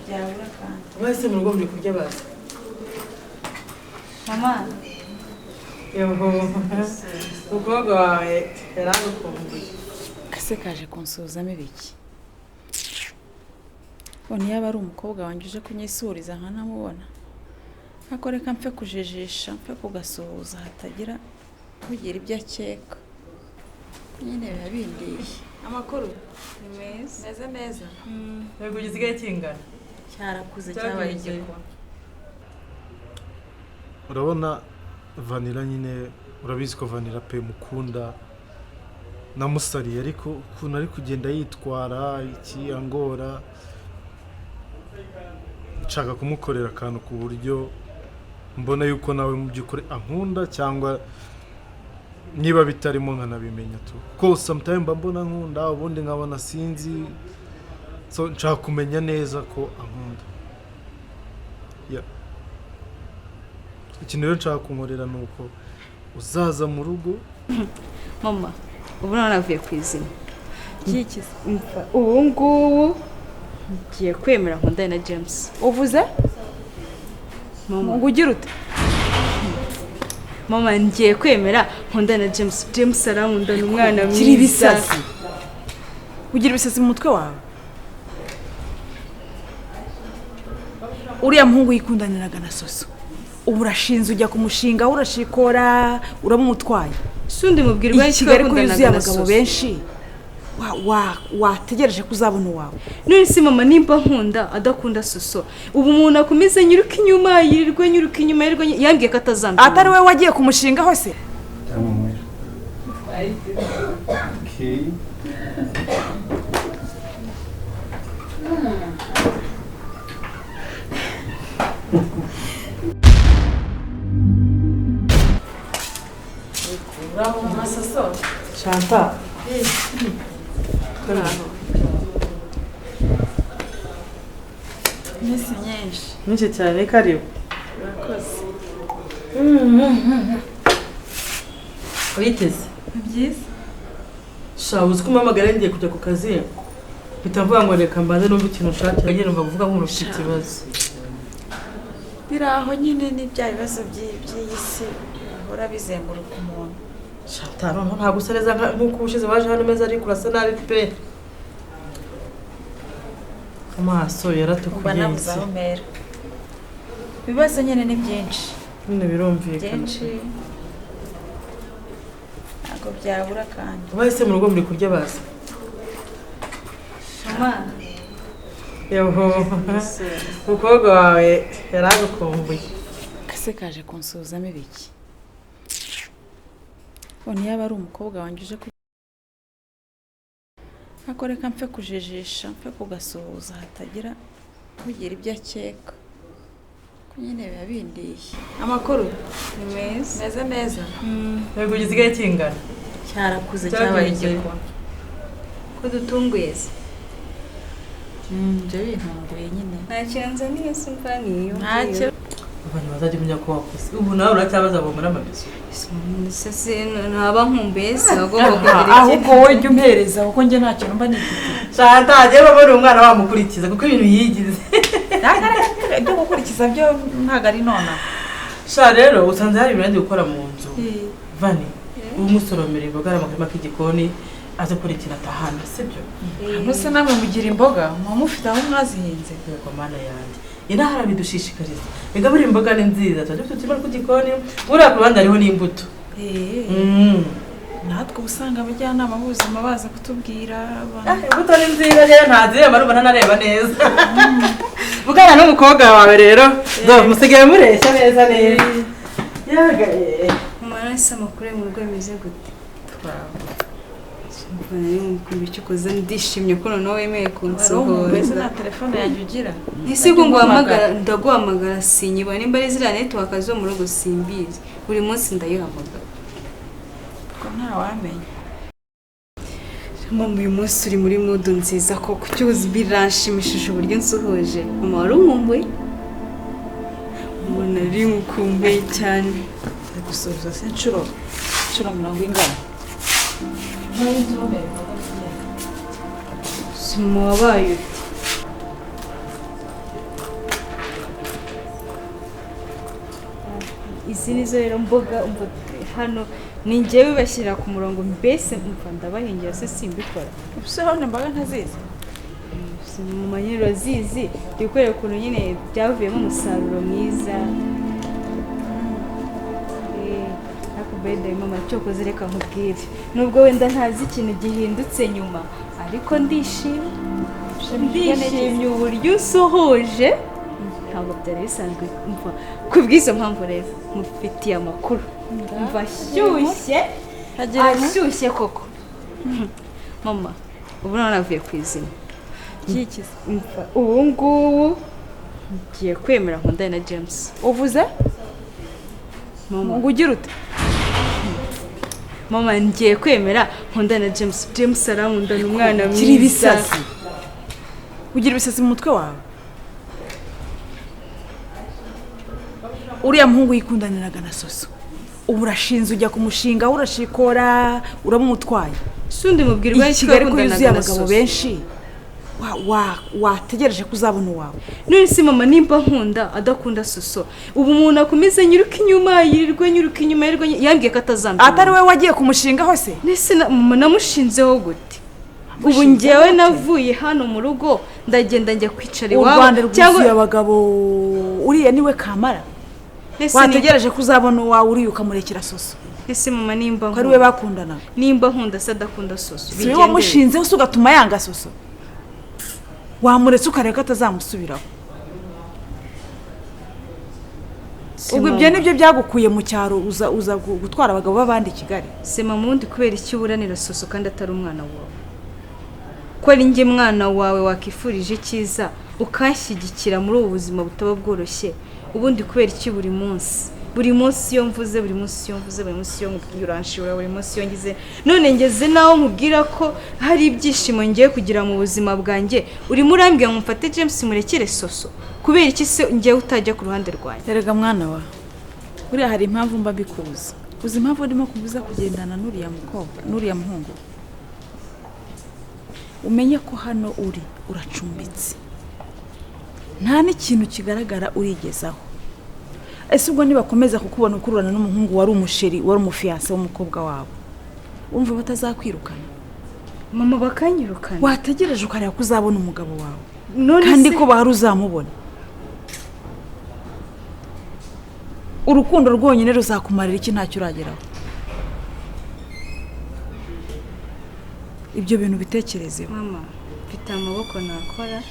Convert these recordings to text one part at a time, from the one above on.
Byabura kandi. Mwese mu rugo muri kurya bazi. Mama. Yoho, umukobwa wawe yaragukumbuye. Kase kaje kunsuhuzamo ibiki? Ngo yaba ari umukobwa wanjye uje kunyisuriza nkanamubona. Ariko reka mpfe kujijisha, mpfe kugasuhuza hatagira ugira ibyo akeka. Nyine biba bindiye. Amakuru Ni meza. Meze neza. Yego, gisigaye kingana. Cyarakuze, cyabaye igikona. Urabona Vanilla nyine, urabizi ko Vanilla pe mukunda, namusariye, ariko ukuntu ari kugenda yitwara iki angora, nshaka kumukorera akantu ku buryo mbona yuko nawe mu by'ukuri ankunda, cyangwa niba bitarimo nkanabimenya tu, kuko sometime mba mbona nkunda, ubundi nkabona sinzi. So nshaka kumenya neza ko ankunda. Yeah. Ikintu rero nshaka kunkorera ni uko uzaza mu rugo. Mama, ubu none navuye ku izina. Kikize. Umva, ubu ngubu ngiye kwemera nkundane na James. Uvuze? Mama. Ngo ugira ute? Mama, ngiye kwemera nkundane na James. James arankunda, ni umwana mwiza. Ugira ibisazi. Ugira ibisazi mu mutwe wawe. Uriya muhungu yikundaniraga na Soso. Ubu urashinze ujya kumushinga, urashikora, uramumutwaye. Sundi mubwirwa I n'iki? Kigali ko Wakundanaga yuzuye na abagabo Soso? benshi. Wategereje ko uzabona uwawe. None se mama, nimba nkunda adakunda Soso, ubu umuntu akomeza nyiruka inyuma, yirirwe nyiruka inyuma, yirirwe yambwiye ko atazambwira. Atari we wagiye kumushinga hose? Okay. Uraho mama Soso. Shanta. Iminsi myinshi. Myinshi cyane, karibu. Urakoze. Witeze? Ni byiza. Sha, uzi ko umpamagara ngiye kujya ku kazi, mpita mvuga ngo reka mbanze numve ikintu ushaka, nyine numva kuvuga nk'umuntu ufite ikibazo. Biri aho nyine, ni bya bibazo by'iyi si bihora bizenguruka umuntu. Shanta, noneho ntabwo usa neza nk'uko ubushize waje hano umeze, ariko urasa nabi pe, amaso Mba yaratukuye. nabuze aho mpera. Ibibazo nyine ni byinshi. Nyine birumvikana. Byinshi. Ntabwo byabura kandi. Mwese mu rugo muri kurya bazi. Mama. Yoho, umukobwa wawe yaragukumbuye. Kase kaje kunsuhuzamo ibiki? Ngo yaba ari umukobwa wanjye uje ku. Ariko reka mpfe kujijisha, mpfe kugasuhuza hatagira ugira ibyo akeka. Ko nyine biba bindiye. Amakuru Ni meza. Meze neza. Yego, gisigaye kingana. Cyarakuze, cyabaye Cyabaye igikona. Ko dutunguye se? Ibyo bintunguye nyine. Nta kintu nzaniye se, mva niyo? Ntacyo. Abantu bazajya umenya ko wakuze. Ubu nawe uracyabaza ngo muri amabizu. Se ntaba nkumbuye se, agomba kugira iki? Ahubwo wowe jya umpereza, kuko njye nta kintu mba nifite. Shanta, agiye babona umwana wamukurikiza kuko ibintu yigize. Ibyo gukurikiza byo ntabwo ari nonaha. Sha, rero usanze hari ibintu ndi gukora mu nzu. Vani, ubu musoromera imboga mu karima k'igikoni, aze kurikira atahana, sibyo? Ntuse namwe mugira imboga, muba mufite aho mwazihinze? Yego mana yanjye, inaha arabidushishikariza. Biga buri imboga ni nziza, tuba dufite uturima tw'igikoni, buriya ku ruhande hariho n'imbuto. Natwe uba usanga abajyanama b'ubuzima baza kutubwira Ah, imbuto ni nziza rero, ntazireba numva ntanareba neza. Bugana n'umukobwa wawe rero, do musigaye mureshya neza neza. Yaga ye. Mama, ese amakuru yo mu rugo bimeze gute? Umva, nari mukumbi icyo ukoze, ndishimye ko noneho wemeye mbese kunsohoza. Nta telefone yanjye ugira? Ese ngo nguhamagara, ndaguhamagara sinyibona, nimba ari ziriya network zo mu rugo simbizi, buri munsi ndayihamagara. Ko ntawamenya. Mama, uyu munsi uri muri mood nziza koko, cyuzi biranshimishije uburyo nsuhuje. Mama, wari unkumbuye? Umuntu ari mukumbuye cyane. Ari gusuhuza se inshuro mirongo ingana? Sima, wabaye ute? Izi nizo rero mboga umva hano ni njyewe bashyira ku murongo, mbese umva ndabahingira se simbikora. Ubuse hano imboga ntazizi? Mu nyine urazizi, ndi kukwereka ukuntu nyine byavuyemo umusaruro mwiza. Ariko by the way mama, cyokoze reka nkubwire, nubwo wenda ntazi ikintu gihindutse nyuma, ariko ndishimye, ndishimye uburyo usuhuje, ntabwo byari bisanzwe. Umva, ku bw'izo mpamvu rero mufitiye amakuru, umva ashyushye, ashyushye koko. Mama, ubu none navuye ku izima. Kikize? Umva, ubu ngubu ngiye kwemera nkundane na James. Uvuze? Mama. Ngo ugira ute? Mama, ngiye kwemera nkundane na James. James arankunda, ni umwana Ugira mwiza. ibisazi, ugira ibisazi mu mutwe wawe. Uriya muhungu yikundaniraga na Soso, ubu urashinze ujya kumushinga, urashikora, uramumutwaye. Sundi mubwirwa I n'iki? Kigali ko Wakundanaga yuzuye na abagabo Soso? benshi, wategereje ko uzabona uwawe. None se mama, nimba nkunda adakunda Soso, ubu umuntu akomeze nyiruka inyuma, yirirwe nyiruka inyuma, yirirwe yambwiye ko atazambwira. Atari we wagiye kumushinga hose? Nese mama, namushinzeho gute ubu? Wamushinzeho Njyewe gute? navuye hano mu rugo, ndagenda njya kwicara U iwabo. Rwanda rwuzuye abagabo, uriya niwe kamara. Nese Wategereje ko uzabona uwawe, uriya ukamurekera Soso. Nese mama, nimba Ko ari we nkunda bakundanaga. Nimba nkunda se adakunda Soso, Si we bigende wamushinzeho se ugatuma yanga Soso? Wamuretse ukareba ko atazamusubiraho. Se Ubwo ibyo mama. nibyo byagukuye mu cyaro, uza gutwara abagabo b'abandi i Kigali. Se mama, ubundi kubera iki uburanira Soso kandi atari umwana wawe? Ko ari njye mwana wawe wakifurije icyiza, ukanshyigikira muri ubu buzima butaba bworoshye, ubundi kubera iki buri munsi, buri munsi iyo mvuze, buri munsi iyo mvuze, buri munsi iyo nkubwiye uranshibura, buri munsi iyo ngize, none ngeze naho nkubwira ko hari ibyishimo ngiye kugira mu buzima bwanjye, urimo urambwira ngo mfate James murekere Soso? Kubera iki se ngewe utajya ku ruhande rwanjye? Erega mwana wa, buriya hari impamvu mba mbikubuza. Uzi impamvu ndimo kubuza kugendana n'uriya mukobwa, n'uriya muhungu? Umenye ko hano uri uracumbitse, nta n'ikintu kigaragara urigezaho. Ese ubwo nibakomeza kukubona ukururana n'umuhungu wari umuchéri, wari umufiancé w'umukobwa wabo, wumva batazakwirukana? Mama, bakanyirukana? Wategereje ukareba ko uzabona umugabo wawe. None Kandi se ko bahari uzamubona. Urukundo rwonyine ruzakumarira iki ntacyo urageraho? Ibyo bintu bitekerezeho. Mama, mfite amaboko, nakora,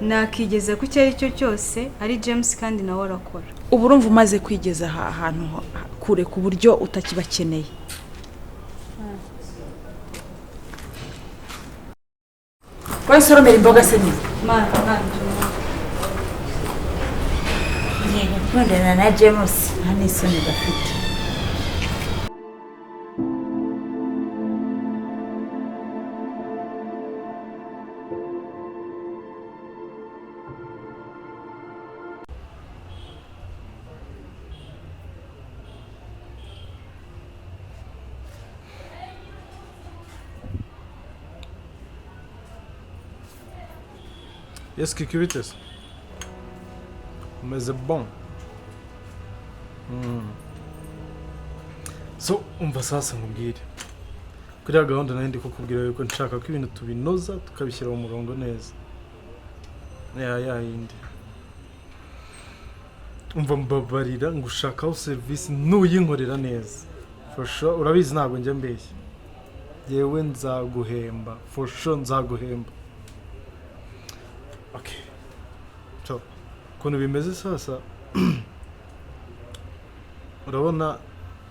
nakigeza ku icyo ari cyo cyose, ari James kandi nawe arakora. Ubu urumva umaze kwigeza ahantu kure ku buryo utakibakeneye. Wowe soromera imboga se nyine. Ma. Ngiye gukundana na James, nta n'isoni gafite. Yes, Kiki, bite se? Umeze bon? So, umva sasa nkubwire. Kuri ya gahunda nari ndi kukubwira yuko nshaka ko ibintu tubinoza, tukabishyira mu murongo neza. Ya ya yindi. Umva, mbabarira, ngushakaho serivisi nuyinkorera neza. For sure, urabizi ntabwo njya mbeshya. Yewe nzaguhemba, for sure nzaguhemba. Okay. So, ukuntu bimeze sasa, urabona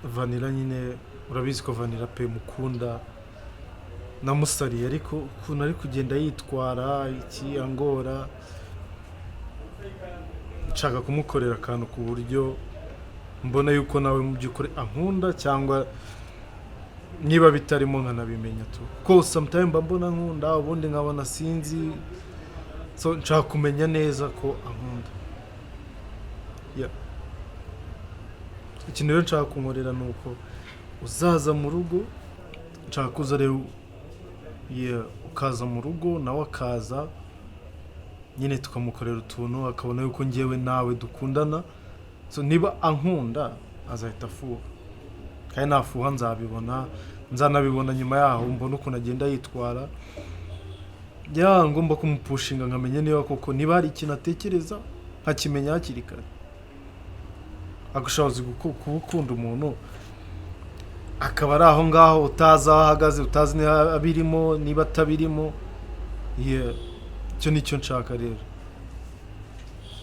Vanilla nyine, urabizi ko Vanilla pe mukunda, namusariye, ariko ukuntu ari kugenda yitwara iki angora, nshaka kumukorera akantu ku buryo mbona yuko nawe mu by'ukuri ankunda, cyangwa niba bitarimo nkanabimenya tu, kuko sometime mba mbona nkunda, ubundi nkabona sinzi. So nshaka kumenya neza ko ankunda. Yeah. Ikintu rero nshaka kunkorera ni uko uzaza mu rugo, nshaka kuza rero, yeah, ukaza mu rugo nawe akaza nyine, tukamukorera utuntu akabona yuko ngewe nawe dukundana. So niba ankunda azahita afuha, kandi nafuha nzabibona, nzanabibona nyuma yaho, mbona ukuntu agenda yitwara. Ya, ngomba kumupushinga nkamenya niba koko, niba hari ikintu atekereza nkakimenya hakiri kare. Agushobozi kuba ukunda umuntu akaba ari aho ngaho, utazi aho ahagaze, utazi niba abirimo, niba atabirimo. Yeah, icyo ni cyo nshaka rero.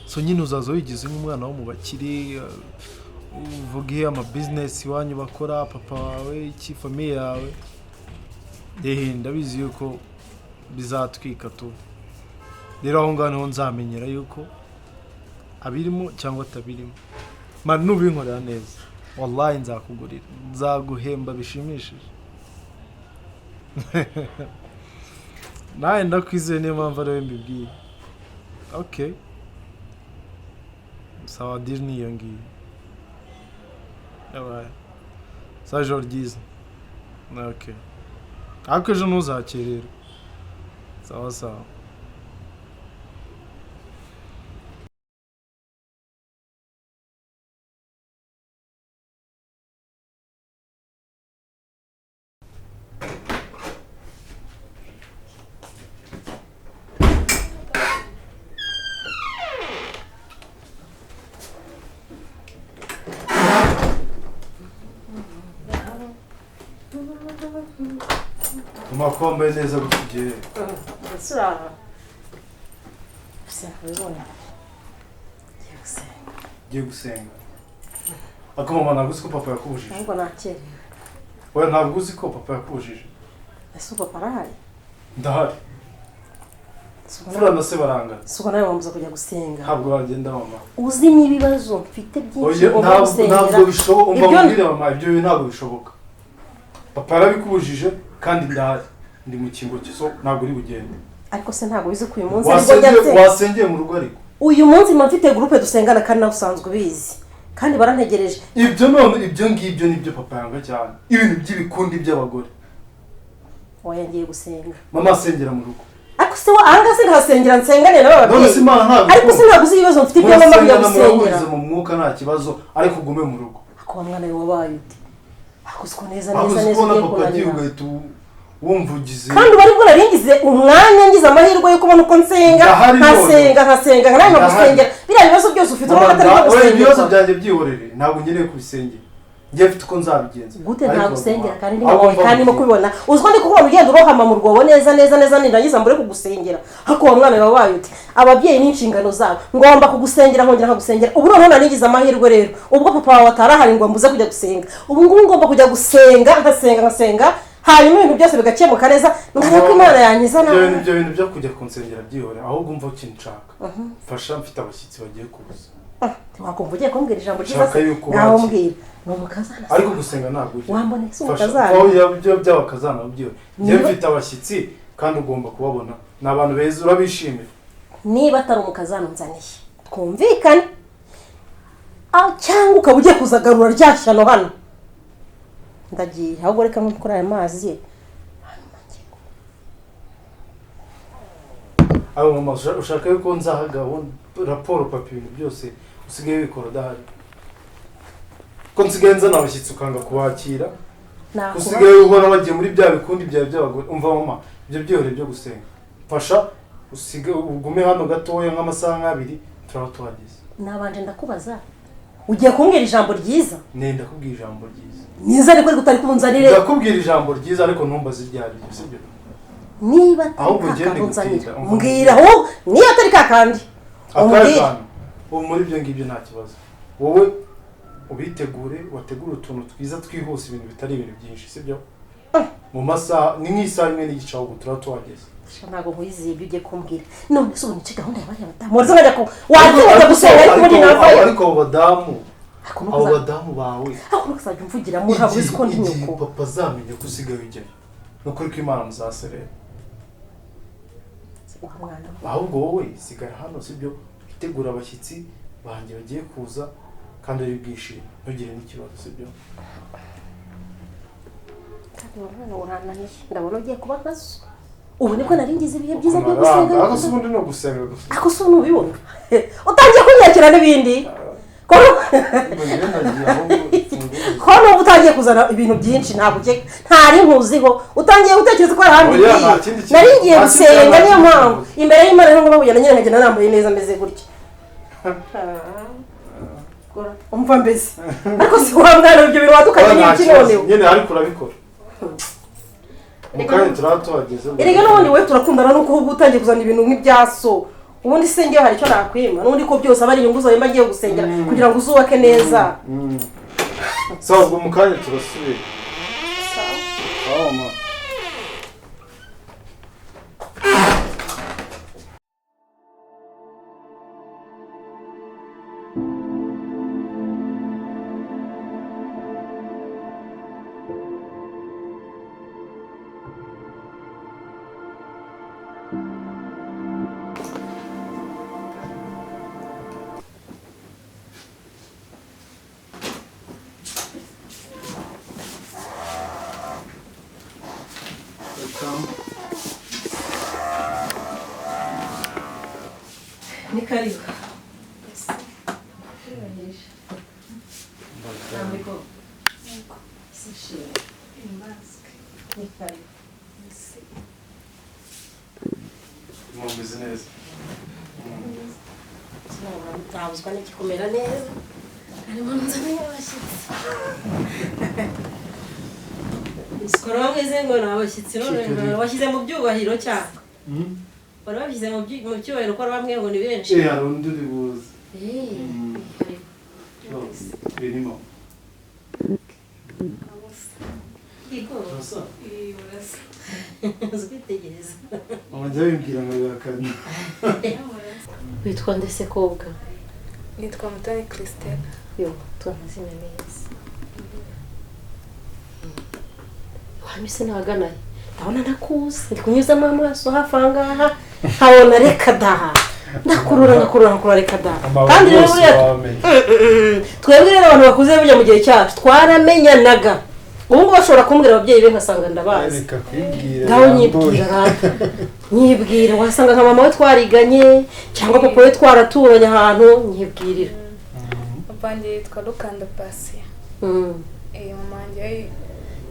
So nyine uzaza wigize nk'umwana wo mu bakire, uvuge ama business iwanyu bakora, papa wawe, iki, famille yawe. Ehe, ndabizi yuko bizatwika tu. Rero aho ngaho niho nzamenyera yuko abirimo cyangwa atabirimo. Man, nubinkorera neza, wallahi nzakugurira, nzaguhemba bishimishije. Nawe ndakwizeye, niyo mpamvu ariwe mbibwiye. Okay, sawa, deal ni iyo ngiyo. Yabaye sawa, ijoro ryiza. Okay, ariko ejo ntuzakererwe. Sawa sawa. Mama, ko wambaye neza gutya ugiye? Ese uraha gusa ubibona, ngiye gusenga. Ugiye gusenga? Ariko mama, ntabwo uzi ko papa yakubujije? Ahubwo nakerewe. Oya, ntabwo uzi ko papa yakubujije? Ese ubwo papa arahari? Ndahari. Si ubwo Fura na se barangana. Si ubwo nawe wambuza kujya gusenga? Ntabwo wagenda, mama. Uzi n'ibibazo mfite byinshi Oya, ngomba ntabwo gusengera. Ntabwo bishoboka. Umva Ibyo nkubwire mama, ibyo bintu ntabwo bishoboka. Papa yarabikubujije kandi ndahari, ndi mu cyimbo cye, so ntabwo uri bugende. Ariko se ntabwo uzi ko uyu munsi aribwo njya Wasengeye nsenga? Wasengeye mu rugo ariko. Uyu munsi mba mfite groupe dusengana, kandi nawe usanzwe ubizi, kandi barantegereje. Ibyo none, ibyo ngibyo nibyo papa yanga cyane, ibintu by'ibikundi by'abagore. Oya, ngiye gusenga. Mama, asengera mu rugo. Ariko se wa ahangaha se nkahasengera, nsengane n'aba None se babyeyi? Imana ntabwo Ariko se ntabwo uzi ibibazo mfite, ibyo ngomba kujya Murasengana, gusengera? murahuriza mu mwuka, nta kibazo, ariko ugume mu rugo. Ariko wa mwana we, wabaye ute? Ariko uzi ko neza Aho neza uzi neza kubona ugiye papa agiye kunanira? ugahita wumva ugize Kandi ubu aribwo nari ngize umwanya, ngize amahirwe yo kubona uko nsenga. Ndahari none. Nkasenga, nkasenga, nawe Ndahari. nkagusengera. Biriya bibazo byose ufite Mama, urabona atari byo oya, ibibazo gusengerwa? byanjye byihorere, ntabwo nkeneye kubisengera, njye mfite uko nzabigenza. Gute Ariko ntagusengera kandi ndimo ahubwo kandi ndimo mva kubibona? Uzi ko ndi kubona ugenda urohama mu rwobo neza neza neza, nindangiza mbure kugusengera? Ariko uwo mwana wabaye ute? Ababyeyi n'inshingano zabo, ngomba kugusengera, nkongera nkagusengera. Ubu noneho nari amahirwe rero, ubwo papa wawe atarahari ngo mbuze kujya gusenga, ubu ngubu ngomba kujya gusenga, nkasenga, nkasenga, hanyuma ibintu byose bigakemuka neza, nuko ko Imana yankiza Ibyo nawe. bintu, ibyo bintu byo kujya kunsengera byihore, ahubwo umva ikintu nshaka. Mfasha, mfite abashyitsi bagiye kuza. Wakumva ugiye kumbwira ijambo ryiza Shaka se? yuko Ngaho wakira. mbwira, ni umukazana se? Ariko gusenga ntabwo ujya. Wamboneye se Fasha, umukazana? aho yaba ibyo by'abakazana byihore, njye Niba- mfite abashyitsi kandi ugomba kubabona, ni abantu beza, urabishimira. Niba atari umukazana unzaniye, twumvikane. Ah, cyangwa ukaba ugiye kuzagarura rya shyano hano, ndagiye. Ahubwo reka nko kuri aya mazi ye. Abo mama, ushaka yuko nzaha gahunda, raporo papa, ibintu byose usigaye wikora udahari, ko nsigaye nzana abashyitsi ukanga kubakira, ko Nakuba usigaye ubona bagiye muri bya bikundi byawe by'abagore? Umva mama, ibyo byihore byo gusenga, mfasha usige ugume hano gatoya nk'amasaha nk'abiri, turaba tuhageze. Nabanje ndakubaza, ugiye kumbwira ijambo ryiza? Nenda kubwira ijambo ryiza. Niza, ariko ariko utari kunzanire. Ndakubwira ijambo ryiza, ariko ntumbaze iryo ari ryo, sibyo? Niba atari Ahubwo ka ugende kandi unzanire, gutinda, umva. mbwira ahubwo niba atari ka kandi Akahe? umbwire. Kantu ubu muri ibyo ngibyo nta kibazo, wowe ubitegure, wategure utuntu twiza twihuse, ibintu bitari ibintu byinshi, sibyo? Mu masaha ni nk'isaha 1:30 ahubwo turaba tuhageze. Sha, ntabwo nkwiziye ibyo ugiye kumbwira. None se ubu nice gahunda yabaye abadamu muraza nkajya ku watinda gusenga, ariko ubundi navayo. Ariko abo badamu, Ariko abo badamu bawe, ariko ntukazajya umvugiramo, ntabwo uzi ko ndi igihe nyoko. Papa azamenya ko usigaye ujyayo, ni ukuri ko Imana muzaserera. Wa mwana we. Ahubwo wowe sigara hano, sibyo? Witegura abashyitsi banjye bagiye kuza kandi uri bwishime, ntugire n'ikibazo, sibyo? Kandi wa mwana urananiye, ndabona ugiye kuba nka so. Ubu nibwo nari ngize ibihe byiza byo gusenga. Ariko se ubundi ni ugusenga gusa. Ariko se ubu ntubibona utangiye kunyakira n'ibindi? Ko- Ko nubwo utangiye kuzana ibintu byinshi ntabwo ntari nkuziho, utangiye gutekereza ko hari ahandi Oya, ugiye. nta kindi kintu. Nari ngiye Nta kindi gusenga, kintu. niyo mpamvu imbere y'Imana rero ngomba kugenda nyine nkagenda nambaye neza meze gutya. Umva mbese, ariko si wa mwana, ibyo bintu wadukanye Oya, nta n'ibiki kibazo. noneho? Nyine ariko urabikora. Mu kanya turaba tuhageze. Erega n'ubundi we turakundana, nuko ahubwo utangiye kuzana ibintu nk'ibya so. Ubundi se ngewe hari icyo nakwima? N'ubundi ko byose aba ari inyungu zawe mba ngiye gusengera kugira ngo uzubake neza. Sawa, ubwo mu kanya turasubira. Sawa mama. Ni karibu. Ni karibu. Mumeze neza. Ntabuzwa n'igikomera neza. Harimo nzanye abashyitsi. Sikoro bameze ngo ni abashyitsi none washyize mu byubahiro cyangwa? Bari babishyize mu cyubahiro ko ari bamwe ngo ni benshi. Eh, hari undi uri buze. Birimo. Urasa? Uzi kwitegereza. Mama jya wimbwira ngo bihakane. Witwa nde se kobwa? Nitwa Mutoni Christelle. Yo, twa amazina meza. Wanyuze n'ahagana he? Ndabona ntakuzi, ndi kunyuzamo amaso hafi aha ngaha, nkabona reka da. Ndakurura ngakurura ngakurura reka da. Amabuye Kandi rero yose buriya wamenya. Twebwe rero abantu bakuze burya mu gihe cyacu twaramenyanaga. Ubu ngubu bashobora kumbwira ababyeyi be nkasanga ndabazi. Reka kwibwira. Ngaho nyibwira rata. Nyibwira wasanga nka mama we twariganye cyangwa papa we twaraturanye ahantu, nyibwirira. Papa wanjye yitwa Rukanda Patient. Mama wanjye we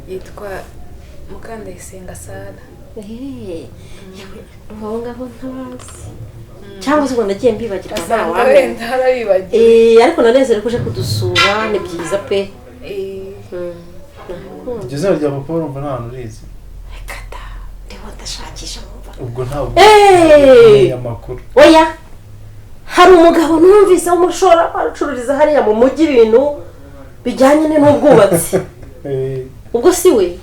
yitwa Mukandayisenga Sara. Yewe, abo ngabo ntabazi. Cyangwa se ubwo nagiye mbibagirwa nta Asanga wamenya. wenda harabibagiwe. Ariko nanezerewe ko uje kudusura, ni byiza pe. Nakunda. Iryo zina rya papa urumva nta hantu urizi. Reka da, ndimo ndashakisha numva. Ubwo ntabwo Eh! umenya amakuru. Oya, hari umugabo numvise w'umushoramari ucururiza hariya mu mujyi ibintu bijyanye n'ubwubatsi. Ubwo si we?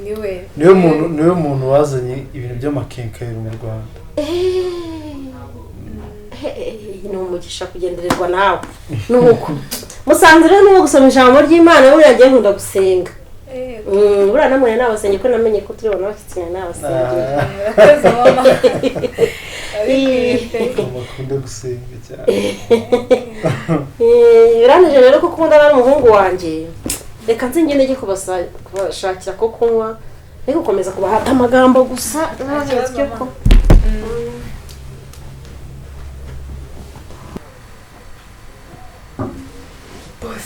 Niwe. Niwe muntu wazanye ibintu by'amakenkayori mu Rwanda. Ni umugisha kugendererwa nawe. Nuko musanze rero niba gusoma ijambo ry'Imana, buriya ngiye nkunda gusenga. Buriya namwe nabasenge ko namenye ko turi abantu bafite nabasenge. Murakoze mama. Abikwiye pe. Bakunda gusenga cyane. Biranije rero ko ukunda ari umuhungu wanjye. Reka nze ngende njye kubashakira ko kunywa, ariko gukomeza kubahata amagambo gusa. kibazo, Ntabwo mama. Boss,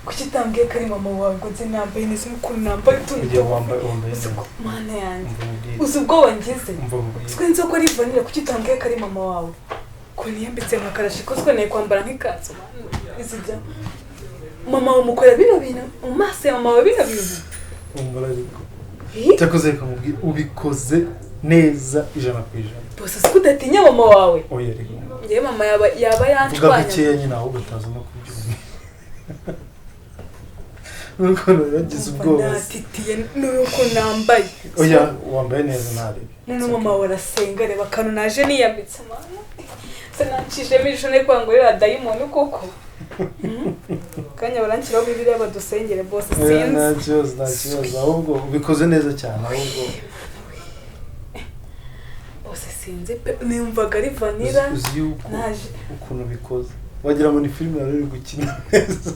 kuki utambwiye ko ari mama wawe ngo nze nambaye neza n'ukuntu nambaye utuntu? Kugira wambaye wambaye Uzi neza. ko mana yanjye, Umva nkubwire. uzi ubwoba ngize? Umva nkubwire. Twe nzi ko ari vanilla, kuki utambwiye ko ari mama wawe? Ko niyambitse nka karashi, ko tweneye kwambara nk'ikanzu, mana, izi bya mama wawe mukorera bino bintu mu maso ya mama wawe bino bintu. Umva ariko. Eh? Cyakoze reka nkubwire, ubikoze neza 100%. Boss, uzi ko udatinya mama wawe? Oya reka. Njyewe mama yaba Vuga yanshwanya. bikeya nyine ahubwo utaza no kubyumva. Nuko nagize ubwoba. Natitiye nuko nambaye. Oya, wambaye neza ntarebe. None mama wawe arasenga, reba akantu naje niyambitse, mana. Se nancishemo ijisho nari kwanga uriya dayimoni koko. Kanya baranshyiraho bibiliya badusengere bose, Oya, nta sinzi. kibazo, nta kibazo, ahubwo ubikoze neza cyane ahubwo. Bose sinzi pe, numvaga ari vanilla. Uzi yuko Naje ukuntu ubikoze wagira ngo ni filime yari uri gukina neza.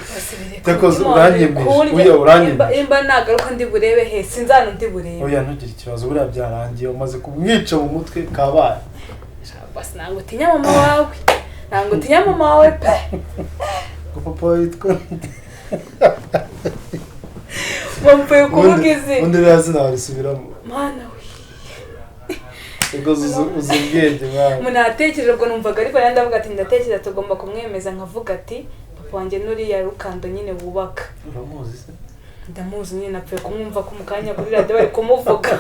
bose bireka. Cyakoze umutima wawe uranyemeje. kurya. Oya, uranyemeje. Imba nagaruka ndi burebe he, sinzi ahantu ndi burebe. Oya ntugire ikibazo, buriya byarangiye umaze kumwica mu mutwe kabaye. Bose ntabwo utinya mama wawe. Ntabwo utinya mama wawe pe. Ngo papa witwa Wapfuye kuvuga izina. Ubundi ririya zina warisubiramo. Mana we. Ubwo uzi ubwenge mwana. Umuntu aratekereje ubwo numvaga ariko nanjye ndavuga ati ndatekereza tugomba kumwemeza nkavuga ati papa wanjye nuriya Rukando nyine wubaka. Uramuzi se? Ndamuzi nyine napfuye kumwumva ko mu kanya kuri radiyo bari kumuvuga.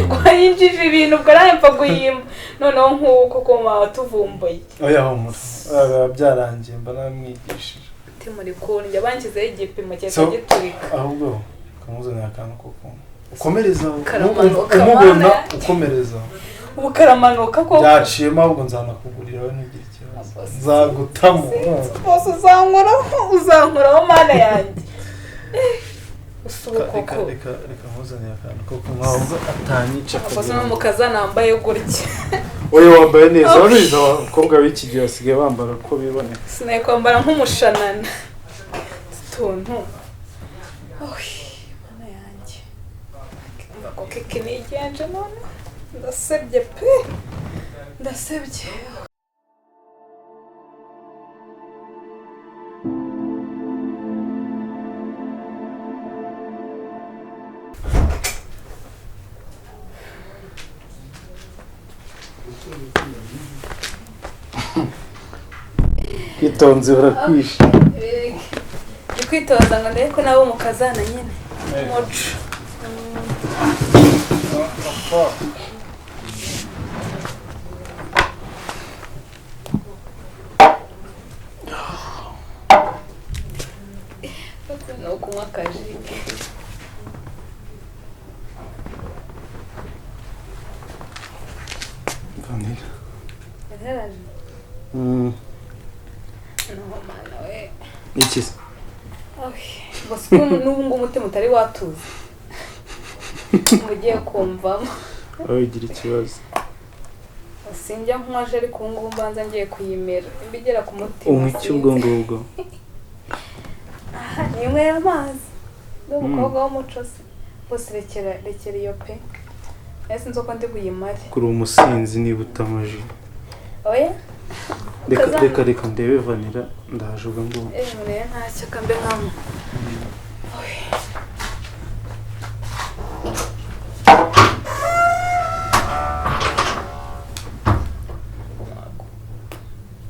Ko yinjije ibintu ubwo nawe mpfa guhimba. Noneho nk'uko ko mama tuvumbuye. Oya humura. Biba byarangiye mba namwigishije. Timuri kundya banshyizeho igipimo cyahita giturika. Ahubwo kamuzanira akantu ko kunywa. Ukomereza Karamanuka umubona ukomereza. Ubu karamanuka koko. Byaciyemo ahubwo nzanakugurira we ntugire ikibazo. Nzagutamo. Bose uzankoraho mana yanjye. Usubuka koko. Reka nkuzanire akantu ko kunywa ahubwo atanyica. Bose no mukaza nambaye gutya. Oya wambaye neza. Urabizi abakobwa b'iki gihe basigaye bambara uko biboneye. Sinaye kwambara nk'umushanana. Utuntu. Mana yanjye. Ko keke nigenje none. Ndasebye pe. Ndasebye. Kwitonze barakwisha. Ndi kwitoza ngo ndebe ko nabo mukazana nyine. Umuco. No kunywa akaji. Vanilla. Yaraje. No mana we. Iki se? Gusa n'ubu ngubu umutima utari watuza. Mugiye kumvamo. Ugira ikibazo. Sinjya nkwaje ariko ubu ngubu mbanza ngiye kuyimera. Imbigera ku mutima. Unywa iki ubwo ngubwo? Aha ninywera amazi. Ndi umukobwa w'umuco se. Bose rekera iyo pe. Ese nzi uko ndi buyimare. Kuri umusinzi niba utamaji. Oya? Reka ndebe vanilla ndaje ubwo ngubwo. Murebe ntacyo kambe nkamo.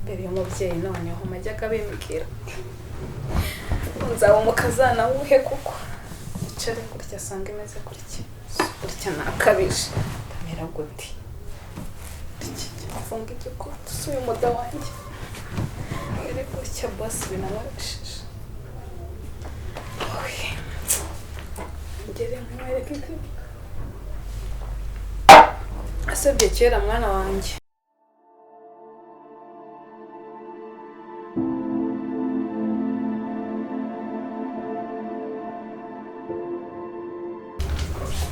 Mbere y'umubyeyi noneho majyaga bimbwira. Nzaba umukazana wuhe kuko icare gutya asanga imeze gutya. Gutya nakabije. Ndamera gute. Mfunga igikuta si uyu muda wanjye. Mbere gutya boss binamubishije. Ngere nkwereke ko asabye kera mwana wanjye.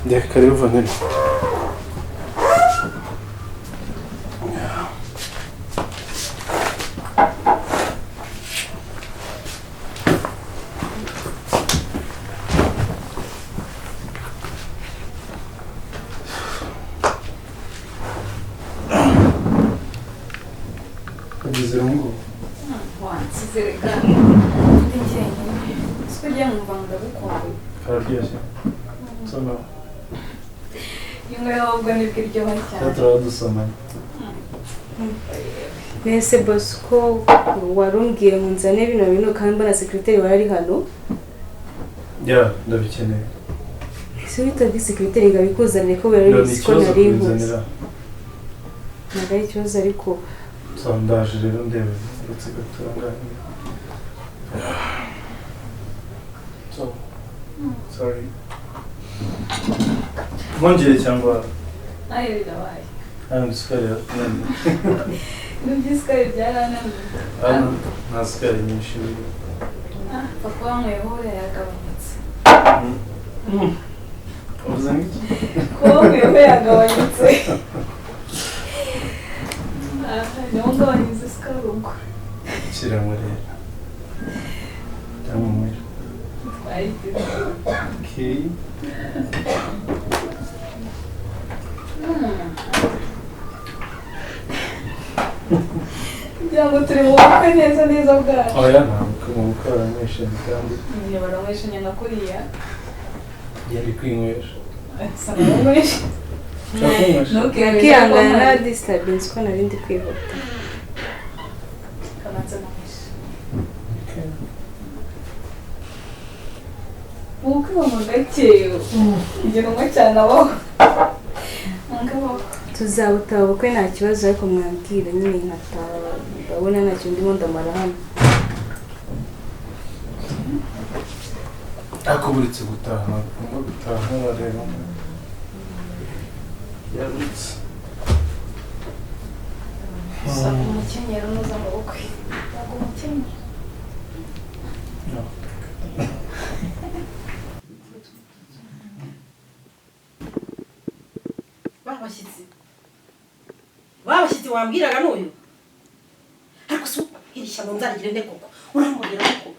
Reka rero vanilla. Ugeze ngo wansize reka ndi njyenyine. Siko ugiye nkumva ngo ndagukumbuye. Kararyoshye. Soma. Ingo ahubwo nibwo iryoha cyane. Turaba dusomanye. Nese Bosco warumbwiye ngo nzane bino bintu kandi mbona secretary wari hano. Ya, ndabikeneye. Ese witabye secretary ngo abikuzanire ko bari ko nari nkuzi. Ntabwo ari ikibazo ariko ndaje rero ndebe uretse gatunganye. So, sorry. Mwongere cyangwa ayo birabaye. Hano isukari yarananiye. N'ubwo isukari byarananiye. Hano nta sukari nyinshi irimo. Papa wanyweyeho buriya yagabanyutse. Uvuze ngiki? Kuba wanyweyeho yagabanyutse. Niwo ngabanyuze isukari ubwo. Shyiramo rero. Cyangwa unywere. Twayigize. Okay. Kugira ngo turi mu bukwe neza neza bwacu. Oya, ntabwo mu bukwe baranywesha kandi. Ngiye baranywesha nyina kuriya. Ngenda kwinywesha. Asa naranywesha. Ushaka kunywesha? Nakihangana na disturbance ko nari ndi kwihuta. Kamanza nanywesha. Ubukwe buba gake. Ngira unywa cyane abaho. Tuzabutaha ubukwe nta kibazo, ariko mwambwira nyine nkataha, ndabona ntacyo ndimo ndamara hano. Ariko buretse gutaha, ntabwo ugomba gutaha bareba yarutse. Gusa umukenyero nuza mu bukwe. Ntabwo umukenyero. No. Babashyitsi, babashyitsi wambwiraga n'uyu, ariko si iri shyano nzarigire nde koko? Urambonera koko?